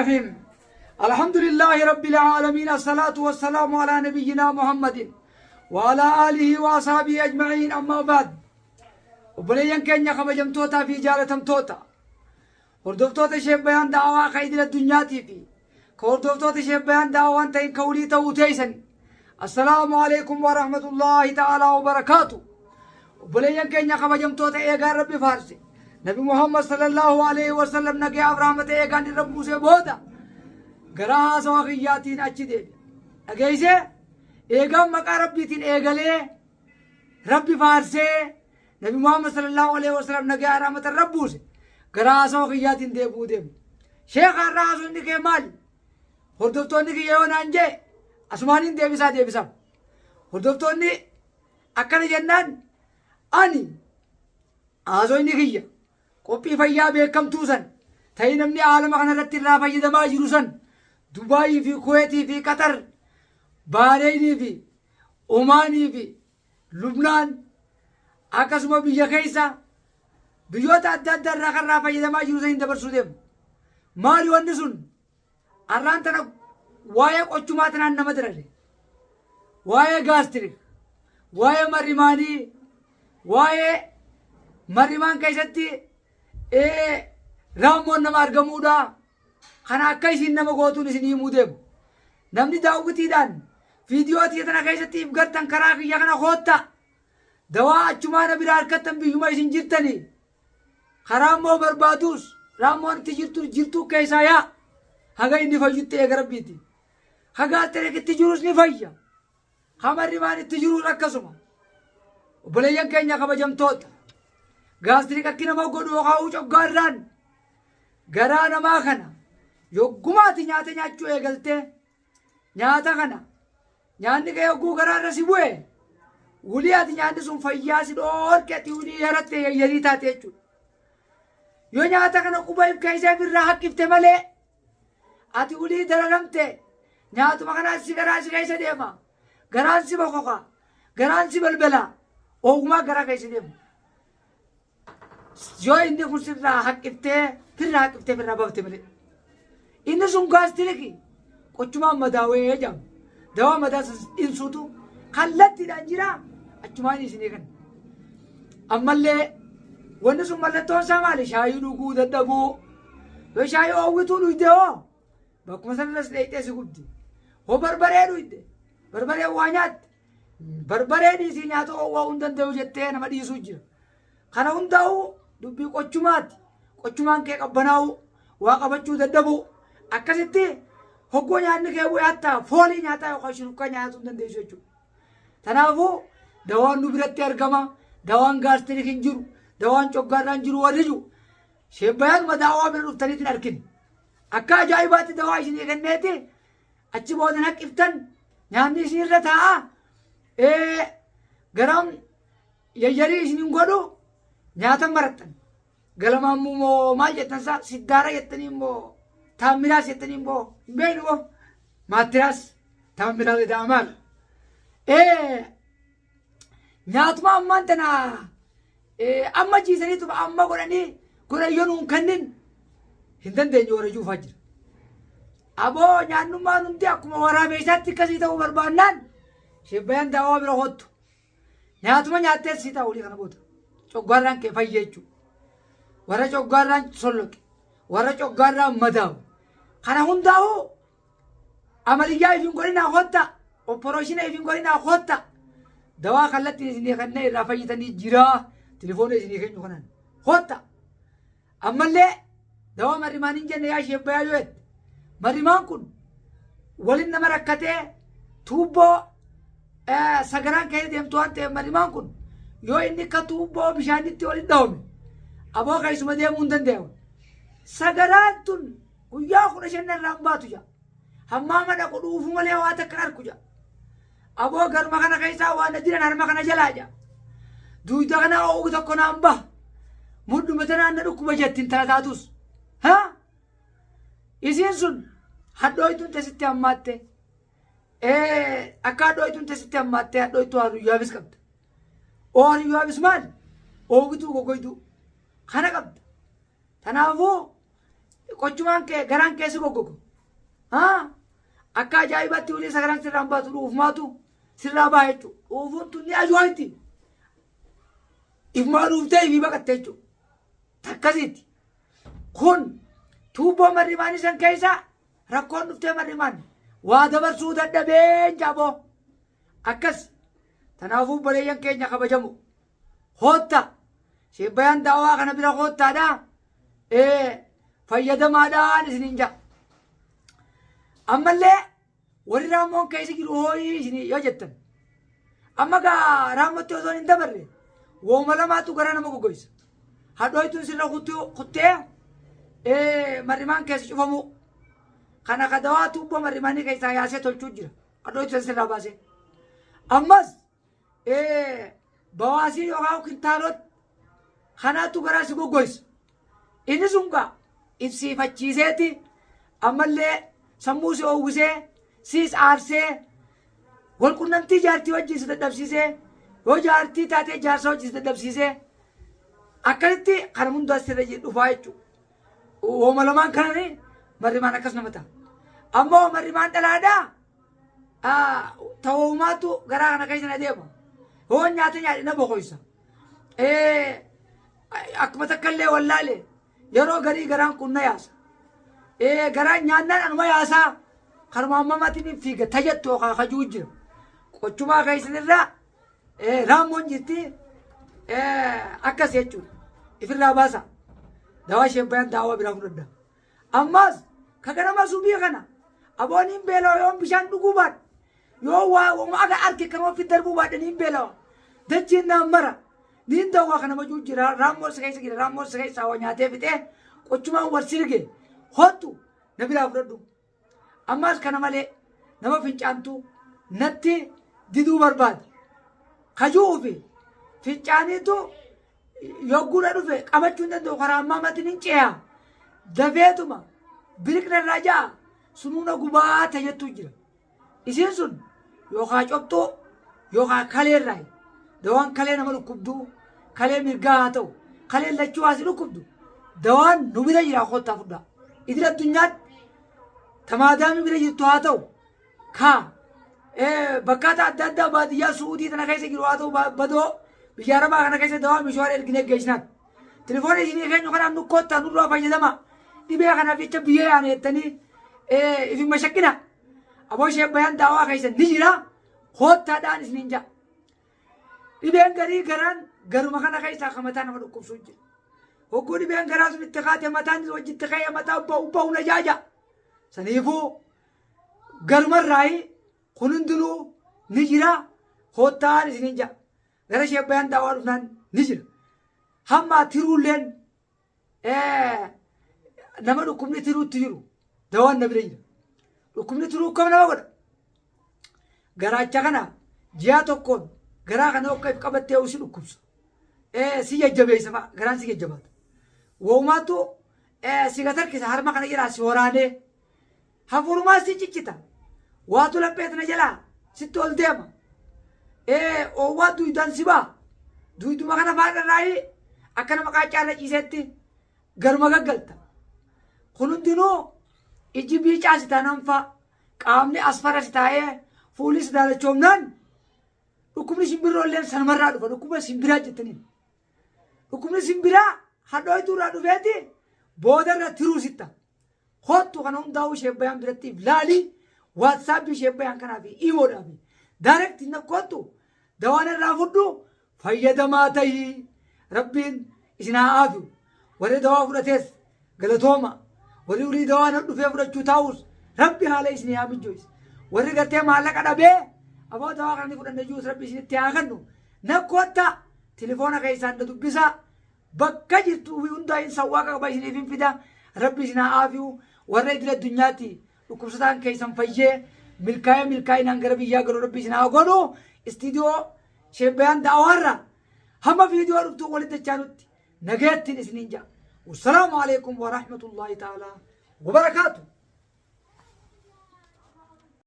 الرحيم الحمد لله رب العالمين الصلاة والسلام على نبينا محمد وعلى آله وأصحابه أجمعين أما بعد. Obboleeyyan keenya kabajamtootaa fi jaalatamtoota hordoftoota Sheek Bayaan Da'awaa ka idil addunyaatii fi ka hordoftoota Sheek Bayaan Da'awaa hin ta'in ka ulii ta'uu teeysan, assalaamu alaikum wa rahmatullaahi ta'aalaa wa barakaatu. Obboleeyyan keenya kabajamtoota, eegaan Rabbi faarse, Nabi Muhammad sallallahu alaihi wasallam nagayaaf rahmata eegaan irra buusee booda gara haasawa kiyyaatiin achi deebi'a. Dhageessee, eegaan maqaa Rabbiitiin eegalee, Rabbi faarsee, Nabi Muhammad sallallahu alaihi wasallam nagayaa rahmata irra buuse, gara haasawa kiyyaatiin deebi'uu deemu. Sheekha, irraa haasofni kee maali? Hordoftoonni kiyya yoo naan jee, asumaaniin deebisaa deebisam. Hordoftoonni akkana jennaan, ani haasofni kiyya qophii fayyaa beekamtuu san ta'ii namni aalama kanarratti irraa fayyadamaa jiru san, Dubaayii fi Kuweetii fi Qatar, Baareenii fi Omaanii fi Lubnaan, akkasuma biyya keessa biyyoota adda addaa irraa kan irraa fayyadamaa jiru san hin dabarsuu deemu. Maali wanni sun? Arraan tana waa'ee qochumaa tanaan nama darare. Waa'ee gastric, waa'ee marrimaanii, waa'ee marrimaan keessatti raammoon nama argamuudha. Kana akka isin nama gootuun isin himuu deemu. Namni daawwitiidhaan viidiyoo tiyya tana keessatti if gartan, karaa kiyya kana kootta. Dawaa achumaa na bira harkattan biyyuma isin jirtanii. Karaa immoo barbaaduus raammoon itti jirtu jirtuu keessaa yaa. Haga inni fayyutti eega Rabbiiti. Haga gastric jirus ni fayya. Hamarrimaan itti jirus akkasuma. Obboleeyyan keenya kabajamtoota. Gastric akki nama godhu yookaan coggaarraan garaa namaa kana yoggumaati nyaata nyaachuu eegaltee, nyaata kana nyaanni kee yogguu garaa irra si bu'e, wulii ati nyaanni sun fayyaa si dhoorke, ati wulii yaratte yayyarii taate jechuudha. Yoo nyaata kana quba if keessee irraa haqqifte malee, ati wulii dararamte. Nyaatuma kanaan si garaa si keessa deema. Garaan si bokoka. Garaan si balbala. Ogumaa garaa keessa deema. Yoo inni kun sirraa haqqiftee, firraa haqqiftee, firraa baafte malee. Inni sun gastric qochumaan madaawee jedhama. Dawaa madaa dhinsuutu kallattiidhaan jira, achumaan isinii kenna. Ammallee wanni sun mallattoon isaa maali? Shaayii dhuguu dadhabuu. Yoo shaayii oowwituu dhugde hoo, bakkuma sanarras dheeyxee si gubdi. Hoo barbaree dhugde, barbaree waa nyaatte, barbaree dhiisii nyaata oowwaa hin danda'u jettee nama dhiisuu jira. Kana hundaa'u dubbii qochumaati. Qochumaan kee qabbanaa'u, waa qabachuu dadhabuu. Akkasitti hoggoo nyaanni kee bu'ee hattaa foolii nyaataa yookaan shurufkaa nyaatuu hin dandeessu jechuudha. Kanaafuu dawaan nu biratti argama. Dawaan gastric hin jiru. Dawaan coggaarraa hin jiru warri jiru. Sheebbayaanuma daawaa bira dhuftaniitiin argine. Akka ajaa'ibaatti dawaa isinii kenneeti achi booda naqqiftan, nyaanni isinirra taa'a. Garaan yayyarii isin hin godhu, nyaata marattan. Galamaan immoo maal jettan isaa siddaara jettanii immoo taammiraas jettanii immoo hin beeknu moo maattiraas taammiraas jedhama maal. Nyaatuma ammaan tana amma ciisaniituma amma godhanii godhan nuun kennin hin dandeenye, warra juufaa jira. Aboo, nyaannummaan hundi akkuma waraabeessaatti akkasii ta'uu barbaannaan, sheebbayaan daawaa bira kottu. Nyaatuma nyaattee sii ta'a olii kana booda. Coggaarraan kee fayya jechuudha. Warra coggaarraan solloqe, warra coggaarraan madaawu. Kana hundaa'uu amaliyyaa ifin godhinaa kotta. Operation ifin godhinaa kotta. Dawaa kallattiin isinii kennee irraa fayyitanii jira. Telefoona isinii kennu kanaan. Kotta. Ammallee dawaa marrimaan hin jenne yaa sheebbayaa yoo jette. Marrimaan kun waliin nama rakkatee tuubboo sagaraan keessa deemtu waan ta'eef, marrimaan kun yoo inni akka tuubboo bishaanitti waliin dhahame, aboo keessuma deemuu hin danda'u. Sagaraan tun guyyaa 15 irraa hin baatu jaa. Hammaama dhaqu dhuufuu malee waa takka hin arku jaa. Aboo, garma kana keessaa waan na jiran harma kana jalaa jaa. Duuda kana oo'u tokko naan baha. Mudhuma tanaan na dhukkuba jetti intala taatus. Haa? Isiin sun hadhooytuun tesitti hammaatte. Akka hadhooytuun tesitti hammaattee hadhooytuu haruyyaafis qabda. Oo, haruyyaafis maali? Oogituu goggoytuu. Kana qabda. Kanaafuu Qochumaan kee garaan kee si goggogu. Haa? Akka ajaa'ibaatti ulee sagaraan sirraan baatu dhuufumaatu sirraa baha jechuudha. Dhuufuun tun ni ajooyti. Ifumaa dhuuftee ifii baqatte jechuudha. Takkasiitti. Kun tuubboo marrimaanii san keessa rakkoon dhuftee marrimaan waa dabarsuu dadhabee jaaboo. Akkas. Tanaafuu obboleeyyan keenya kabajamu. Kootta. Sheebbayaan daawaa kana bira koottaadha. Fayyadamaadhaan isiniin ja'a. Ammallee warri raammoon keessa jiru hooyii isin yoo jettan. Amma gaa raammotti osoo hin dabarre wooma lamaatu gara nama goggoysa. Hadhooytuun sirra kuttee marrimaan keessa cufamuu. Kana ka dawaa tuubboo marrimaanii keessaa yaasee tolchuu jira. Hadhooytuu san sirraa baasee. Ammas bawaasii yookaan kintaalot kanaatu garaa si goggoysa. Inni sun gaa ibsiifachiiseeti ammallee sammuu si oowwisee siis aarsee walqunnamtii jaartii wajjin si dadhabsiisee yoo jaartii taatee jaarsa wajjin si dadhabsiisee akkasitti kana hundaa sirra dhufaa jechuudha. Wooma lamaan kanani marrimaan akkas nama ta'a. Ammoo marrimaan dhalaadhaa ta'uumaatu garaa kana keessa na deema. Yoo nyaata nyaadhe na boqoysa. Akkuma takka illee wallaale yeroo garii garaan kun na yaasa. Garaan nyaannaan anuma yaasaa kanuma ammamaatiin hin fiiga tajattu yookaan kajuu jira. Qochumaa keessanirraa raammoon jirti akkas jechuudha. Ifirraa baasa. Dawaa isheen bayan daawaa biraa fudhadha. Ammas ka ganama subii kana aboon hin beelawa yoon bishaan dhuguu baadhe yoo waa wama aga arke kan ofi darbuu baadhe niin beelawa dachiin naan mara niin dawwaa kana majuu jira raammoo si keessa jira raammoo si keessaa waa nyaatee fixee qochumaan wal sirge hottu na biraa fudhadhu. Ammas kana malee nama fincaantu natti diduu barbaade. Kajuu fi fincaaniitu yogguudha dhufe qabachuu hin danda'u karaa ammaa matiin hin ce'a. Dafeetuma biriqna irraa ja'a sunuuna gubaa ta'ettu jira. Isiin sun yookaan cobxuu yookaan kalee irraa dawaan kalee nama dhukkubduu kalee mirgaa haa ta'u kalee lachuu haa si dhukkubdu dawaan nu bira jira kottaa fudhaa. Idil addunyaatti tamaadaamii bira jirtu haa ta'u kaa bakkaata adda addaa baadiyyaa su'uudii tana keessa jiru haa ta'u badoo biyya arabaa kana keessa dawaa mishoora erginee geessinaaf. Telefoona isinii keenyu kanaan nu kottaa nurraa fayyadama. Dhibee kanaaf jecha biyya yaana jettanii if hin mashaqqina. Aboo ishee bayaan daawaa keessa ni jira koottaadhaan isiniin ja'a. Dhibeen garii garaan garuma kana keessaa kan mataa nama dhukkubsuu jira. Hogguu dhibeen garaa sun itti kaate mataan wajjitti ka'ee mataa ba'u ba'u na jaaja. Saniifuu garumarraayi kun hundinuu ni jira koottaan isiniin ja'a. Gara ishee bayaan daawaa dhufnaan ni jira. Hamma tiruulleen nama dhukkubni tiruutti jiru dawaan na bira jira. Dhukkubni tiruu akkam nama godha. Garaacha kana ji'a tokkoon garaa kana akka if qabattee si dhukkubsa. Si jajjabeessa fa'a garaan si jajjabaata. Woomaatu si gatarkisa harma kana jalaa si waraanee hafuurumaa si ciccita. Waatu laphee tana jalaa sitti ol deema. Oowwaa duydaan si ba'a. Duyduma kana faadharraayii akka nama qaaccaarra ciiseetti garuma gaggalta. Kun hundinuu ijji biicaa si taanaan fa'a qaamni asfara si taa'ee fuulli si daalachoomnaan dhukkubni simbirroo illee sanumarraa dhufa dhukkuba simbiraa jettaniin. Dhukkubni simbiraa hadhooytuu irraa dhufeeti boodarra tiruu sitta. Kottu kana hundaa'uu ishee bayaan biratti laali waatsaappii ishee bayaan kanaa fi iimoodhaa fi daayirekti na kottu dawaan irraa fudhu fayyadamaa ta'ii rabbiin isin haa aafiyu. Warri dawaa fudhatees galatooma. Warri urii dawaa na dhufee fudhachuu taa'us rabbi haala isin haa mijjois. Warri gartee maallaqa dhabee aboo dawaa kana ni fudhanna jiruus rabbi isinitti haa kennu. Na kotta tilifoona keessaan na dubbisaa. Bakka jirtu hundaa hin sawwaaqa qaba isiniif hin fida. Rabbi isin haa aafiyu. Warra idil addunyaatti dhukkubsataan keessan fayyee milkaa'ee milkaa'inaan gara biyyaa galu rabbi isin haa godhu. Istiidiyoo Sheebbayaan Da'awaarraa hamma viidiyoo dhuftuu walitti dachaanutti nagaattiin isiniin ja'a. Wassalaamu alaikum wa rahmatullahi ta'ala wa barakaatuh.